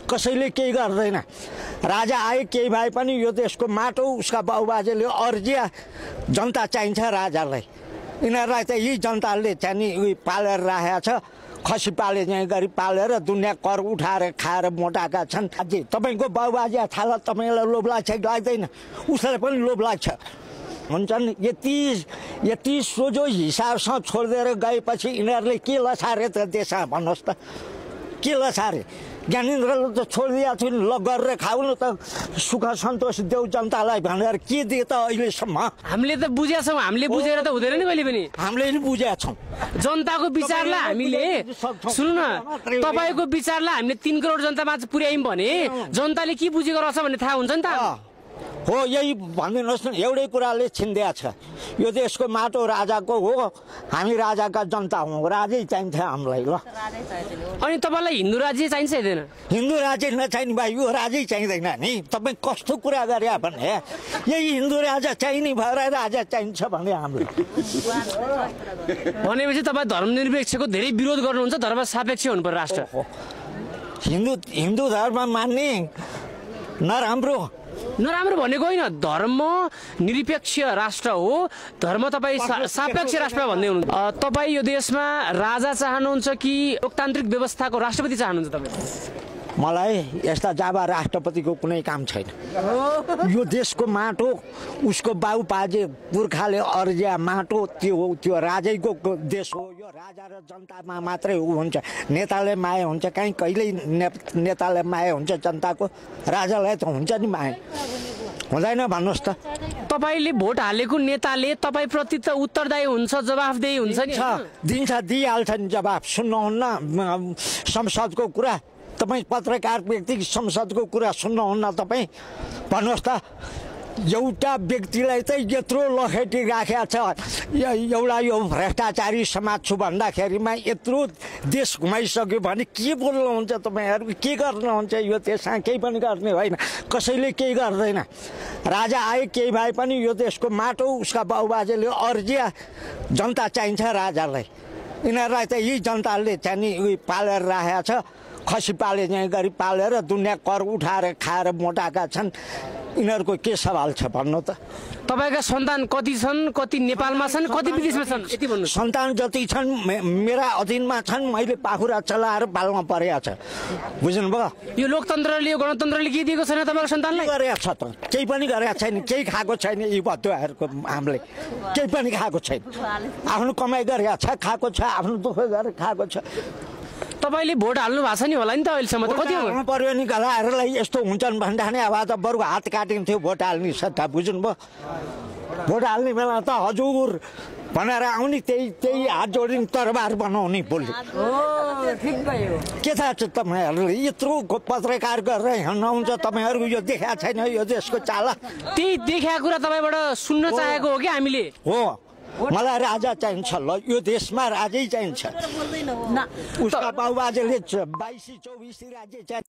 कसैले केही गर्दैन। राजा आए केही भए पनि यो देशको माटो उसका बाबुबाजेले अर्जिया जनता चाहिन्छ राजालाई। यिनीहरूलाई त यही जनताले चाहिँ पालेर राखेको छ। खसी पाले चाहिँ गरी पालेर दुनियाँ कर उठाएर खाएर मोटाएका छन्। अझै तपाईँको बाबुबाजे थाहा तपाईँलाई लोभ लाग्छ लाग्दैन? उसलाई पनि लोभ लाग्छ। हुन्छन् यति सोझो हिसाबसँग छोडिदिएर गएपछि यिनीहरूले के लसारे त देशमा भन्नुहोस् त? के लसारे? ज्ञानेन्द्रले त छोडिदिएको छु नि, ल गरेर खाउनु त, सुख सन्तोष देऊ जनतालाई भनेर के दिए त अहिलेसम्म? हामीले त बुझेका छौँ, हामीले बुझेर त हुँदैन नि कहिले पनि। हामीले नि बुझेका छौँ जनताको विचारलाई हामीले। सुन्नु न, तपाईँको विचारलाई हामीले 3 करोड जनतामा पुर्यायौँ भने जनताले के बुझेको रहेछ भन्ने थाहा हुन्छ नि त। हो, यही भनिदिनुहोस् न। एउटै कुराले छिन्दिया छ, यो देशको माटो राजाको हो, हामी राजाका जनता हौँ, राजै चाहिन्छ हामीलाई। ल अनि तपाईँलाई हिन्दू राज्य चाहिन्छ हुँदैन? हिन्दू राज्य नचाहिने भाइ, यो राजै चाहिँदैन नि। तपाईँ कस्तो कुरा गरे भने यही हिन्दू राजा चाहिने भएर राजा चाहिन्छ भने हामीलाई भनेपछि तपाईँ धर्मनिरपेक्षको धेरै विरोध गर्नुहुन्छ, धर्म सापेक्ष हुनु पर्यो राष्ट्र। हिन्दू धर्म मान्ने नराम्रो भनेको होइन, धर्म निरपेक्ष राष्ट्र हो, धर्म तपाईँ सापेक्ष राष्ट्र भन्दै हुनुहुन्छ। तपाईँ यो देशमा राजा चाहनुहुन्छ कि लोकतान्त्रिक व्यवस्थाको राष्ट्रपति चाहनुहुन्छ? तपाईँ मलाई यस्ता जाबा राष्ट्रपतिको कुनै काम छैन। यो देशको माटो उसको बाबुबाजे पुर्खाले अर्जिया माटो त्यो राजैको देश हो। यो राजा र जनतामा मात्रै हुन्छ। नेताले माया हुन्छ कहीँ, कहिल्यै नेताले माया हुन्छ जनताको? राजालाई त हुन्छ नि माया, हुँदैन भन्नुहोस् त? तपाईँले भोट हालेको नेताले तपाईँप्रति त उत्तरदायी हुन्छ, जवाफदेही हुन्छ नि? दिन्छ, दिइहाल्छ नि जवाफ। सुन्नुहुन्न संसदको कुरा? तपाईँ पत्रकार व्यक्ति संसदको कुरा सुन्नुहुन्न तपाईँ? भन्नुहोस् त, एउटा व्यक्तिलाई चाहिँ यत्रो लखेटी राखेको छ, एउटा यो भ्रष्टाचारी समाज छु भन्दाखेरिमा यत्रो देश घुमाइसक्यो भने के बोल्नुहुन्छ तपाईँहरू? के गर्नुहुन्छ? यो देशमा केही पनि गर्ने होइन, कसैले केही गर्दैन। राजा आए केही भए पनि यो देशको माटो उसका बाबुबाजेले अर्जिया जनता चाहिन्छ राजालाई। यिनीहरूलाई त यही जनताले चाहिँ पालेर राखेको छ। खसी पाले चाहिँ गरी पालेर दुनियाँ कर उठाएर खाएर मोटाएका छन्। यिनीहरूको के सवाल छ भन्नु त? तपाईँका सन्तान कति छन्? कति नेपालमा छन्, कति विदेशमा छन्? यति भन्नु। सन्तान जति छन् मेरा अधीनमा छन्, मैले पाखुरा चलाएर पाल्न परेको छ। बुझ्नुभयो? यो लोकतन्त्रले, यो गणतन्त्रले के दिएको छैन तपाईँको सन्तानलाई? गरेको छ त, केही पनि गरेको छैन, केही खाएको छैन। यी भत्तुहरूको हामीले केही पनि खाएको छैन। आफ्नो कमाइ गरेको छ, खाएको छ, आफ्नो दुःख गरेर खाएको छ। तपाईँले भोट हाल्नु भएको छ नि होला नि त अहिलेसम्म? त कति हाल्नु पर्यो नि? गलाहरूलाई यस्तो हुन्छन् भन्दाखेरि अब त बरु हात काटिन्थ्यो भोट हाल्ने सट्टा। बुझ्नुभयो? भोट हाल्ने बेला त हजुर भनेर आउने, त्यही हात जोडिने तरबार बनाउने बोल्ने। के थाहा छ तपाईँहरूले? यत्रो पत्रकार गरेर हिँड्नुहुन्छ तपाईँहरू? यो देखाएको छैन यो देशको चाला? त्यही देखाएको कुरा तपाईँबाट सुन्न चाहेको हो कि हामीले? हो, मलाई राजा चाहिन्छ। ल यो देशमा राजै चाहिन्छ। उसका बाबुबाजेले 22-24 राज्य चाहिन्छ।